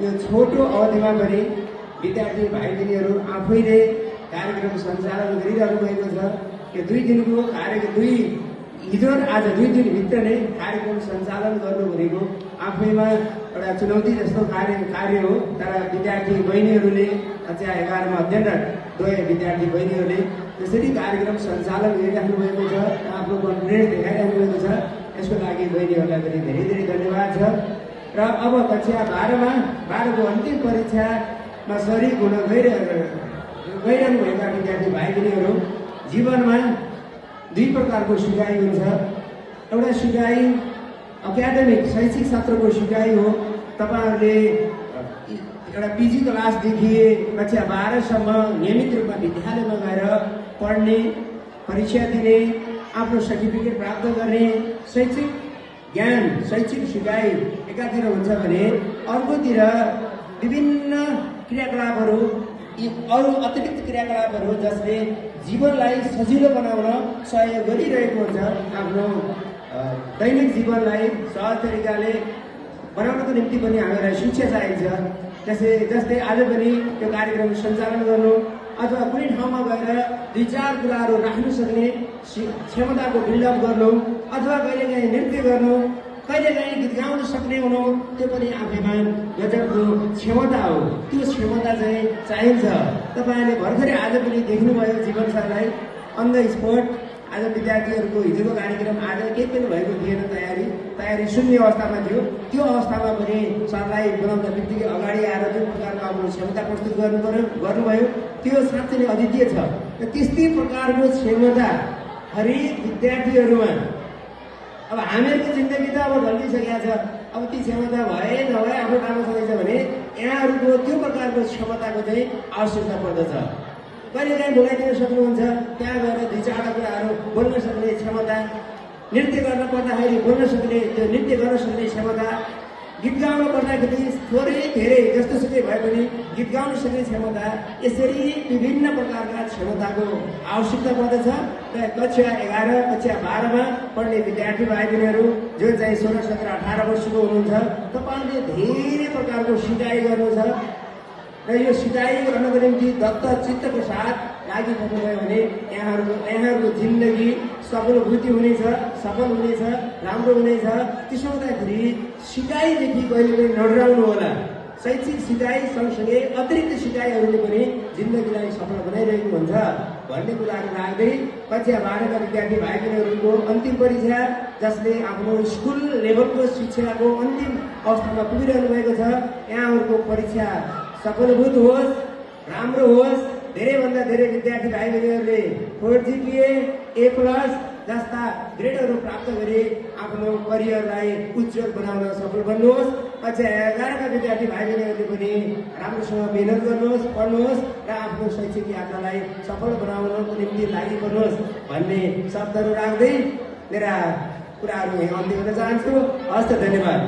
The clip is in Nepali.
यो छोटो अवधिमा पनि विद्यार्थी भाइ बहिनीहरू आफैले कार्यक्रम सञ्चालन गरिरहनु भएको छ। यो 2 दिनको हिजो र आज 2 दिनभित्र नै कार्यक्रम सञ्चालन गर्नु भनेको आफैमा एउटा चुनौती जस्तो कार्य हो। तर विद्यार्थी बहिनीहरूले कक्षा 11 मा अध्ययनरत 2 विद्यार्थी बहिनीहरूले त्यसरी कार्यक्रम सञ्चालन गरिराख्नु भएको छ, आफ्नो कन्फिडेन्स देखाइराख्नु भएको छ। यसको लागि बहिनीहरूलाई पनि धेरै धेरै धन्यवाद छ। र अब कक्षा 12 को अन्तिम परीक्षामा सरिक हुन गइरहनु भएका विद्यार्थी भाइ बहिनीहरू जीवनमा 2 प्रकारको सिकाइ हुन्छ। एउटा सिकाइ एकाडेमिक शैक्षिक सत्रको सिकाइ हो। तपाईहरुले एउटा पिजी क्लासदेखि कक्षा 12 सम्म नियमित रूपमा विद्यालयमा गएर पढ्ने, परीक्षा दिने, आफ्नो सर्टिफिकेट प्राप्त गर्ने शैक्षिक ज्ञान, शैक्षिक सिकाइ एकातिर हुन्छ भने अर्कोतिर विभिन्न क्रियाकलापहरू, अरू अतिरिक्त क्रियाकलापहरू जसले जीवनलाई सजिलो बनाउन सहयोग गरिरहेको हुन्छ। आफ्नो दैनिक जीवनलाई सहज तरिकाले बनाउनको निम्ति पनि हामीलाई शिक्षा चाहिन्छ। जस्तै आज पनि यो कार्यक्रम सञ्चालन गर्नु अथवा कुनै ठाउँमा गएर 2-4 कुराहरू राख्न सक्ने क्षमताको बिल्डअप गर्नु, अथवा कहिलेकाहीँ नृत्य गर्नु, कहिलेकाहीँ गीत गाउन सक्ने हुनु, त्यो पनि आफैमा गजबको क्षमता हो। त्यो क्षमता चाहिँ चाहिन्छ। तपाईहरुले भर्खरै आज पनि देख्नुभयो जीवन सरलाई अन द स्पट। आज विद्यार्थीहरूको हिजोको कार्यक्रम आज केही पनि भएको थिएन, तयारी शून्य अवस्थामा थियो। त्यो अवस्थामा पनि सरलाई बोलाउँदा बित्तिकै अगाडि आएर जुन प्रकारको आफ्नो क्षमता प्रस्तुत गर्नुभयो त्यो साँच्चै नै अद्वितीय छ। र त्यस्तै प्रकारको क्षमता हरेक विद्यार्थीहरूमा अब हामीहरूको जिन्दगी त अब ढल्किसकेको छ। अब ती क्षमता भए नभए आफ्नो राम्रो चल्दैछ भने यहाँहरूको त्यो प्रकारको क्षमताको चाहिँ आवश्यकता पर्दछ। कहिलेकाहीँ बोलाइदिन सक्नुहुन्छ, त्यहाँ गएर 2-4 कुराहरू बोल्न सक्ने क्षमता, नृत्य गर्न पर्दाखेरि बोल्न सक्ने, त्यो नृत्य गर्न सक्ने क्षमता, गीत गाउन पर्दाखेरि थोरै धेरै जस्तोसुकै भए पनि गीत गाउन सक्ने क्षमता, यसरी विभिन्न प्रकारका क्षमताको आवश्यकता पर्दछ। र कक्षा 11, कक्षा 12 मा पढ्ने विद्यार्थी भाइ बहिनीहरू जो चाहिँ 16, 17, 18 वर्षको हुनुहुन्छ, तपाईले धेरै प्रकारको सिकाइ गर्नु छ। र यो सिकाइ गर्नको निम्ति दत्त चित्तको साथ लागि पर्नुभयो भने यहाँहरूको जिन्दगी सफलभूति हुनेछ, सफल हुनेछ, राम्रो हुनेछ। त्यसो हुँदाखेरि सिकाइदेखि कहिले पनि नडराउनु होला। शैक्षिक सिकाइ सँगसँगै अतिरिक्त सिकाइहरूले पनि जिन्दगीलाई सफल बनाइरहेको हुन्छ भन्ने कुराहरू राख्दै कक्षा 12 का विद्यार्थी भाइ बहिनीहरूको अन्तिम परीक्षा, जसले आफ्नो स्कुल लेभलको शिक्षाको अन्तिम अवस्थामा पुगिरहनु भएको छ, यहाँहरूको परीक्षा सफलभूत होस्, राम्रो होस्। धेरैभन्दा धेरै विद्यार्थी भाइ बहिनीहरूले 4 GPA, A+ जस्ता ग्रेडहरू प्राप्त गरी आफ्नो करियरलाई उज्जवल बनाउन सफल बन्नुहोस्। कक्षा 11 का विद्यार्थी भाइ बहिनीहरूले पनि राम्रोसँग मेहनत गर्नुहोस्, पढ्नुहोस् र आफ्नो शैक्षिक यात्रालाई सफल बनाउनको निम्ति लागि पर्नुहोस् भन्ने शब्दहरू राख्दै मेरा कुराहरू यहाँ अन्त्य गर्न चाहन्छु। हस्त, धन्यवाद।